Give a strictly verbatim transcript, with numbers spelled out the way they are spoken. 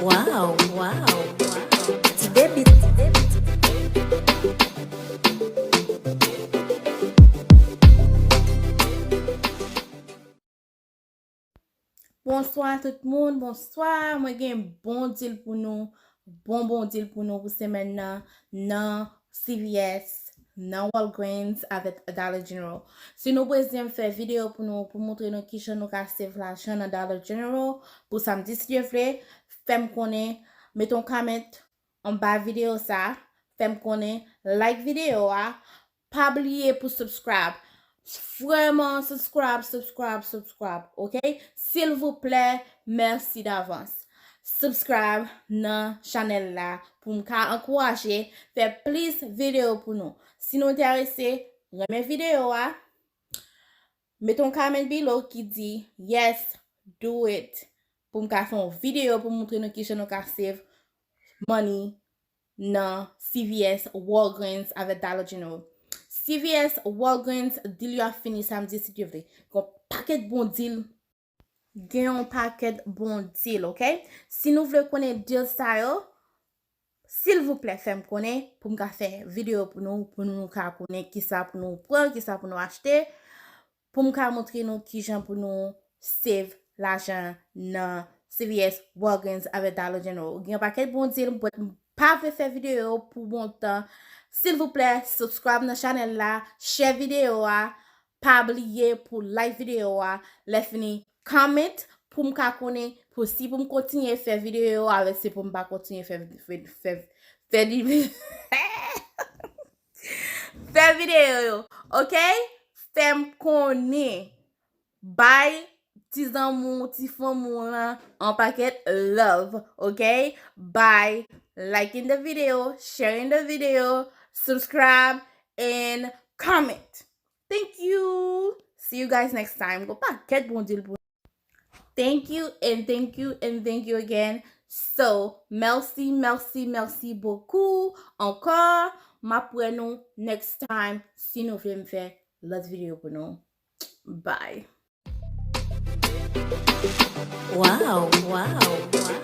Wow, wow, wow. Ti bebit. Bonswa tout moun, bonswa. Mwen gen bon deal pou nou, bon bon deal pou nou pou semèn nan, nan C V S, nan Walgreens avèk Dollar General. Si nou bezwen m fè videyo pou nou, pou montre nou kijan nou ka save lajan nan Dollar General pou samdi si Dye vle, fè m konnen, mete yon comment anba videyo sa, fè m konnen, like videyo a, pa bliye pou subscribe. Vrèman, subscribe, subscribe, subscribe, ok? Silvouplè, mèsi davans. Subscribe nan chanèl la pou m ka ankouraje, fè plis videyo pou nou. Si nou enterese, renmen videyo a, mete yon comment below ki di, "Yes, do it." Pou m ka fè yon videyo pou montre nou kijan nou ka save money nan C V S, Walgreens avèk Dollar General. C V S, Walgreens, deal yo ap fini samdi si Dye vle. Gen yon pakèt bon deal. Gen yon pakèt bon deal, ok? Si nou vle konnen deal sa yo, silvouplè fè m konnen pou m ka fè videyo pou nou, pou nou ka konnen kisa pou nou pran, kisa pou nou achte, pou m ka montre nou kijan pou nou save lajan nan C V S, Walgreens avèk Dollar General. Gen yon pakèt bon deal, but m pa vle fè videyo pou bon tan. Silvouplè, subscribe nan chanèl la, share videyo a, pa bliye pou like videyo a, lè fini, comment pou m ka konnen, pou si pou m kontinye fè videyo avèk si pou m pa kontinye fè, fè, fè, fè, fè videyo yo, ok? Fè m konnen. Bay ti zanmi w, ti fanmi w lan yon pakèt love, ok? By liking the video, sharing the video, subscribe, and comment. Thank you. See you guys next time. Gon pakèt bon deal pou. Thank you and thank you and thank you again. So, mèsi, mèsi, mèsi bokou ankò. M ap wè nou next time si nou vle m fè lòt videyo pou nou. Bye. Wow, wow, wow.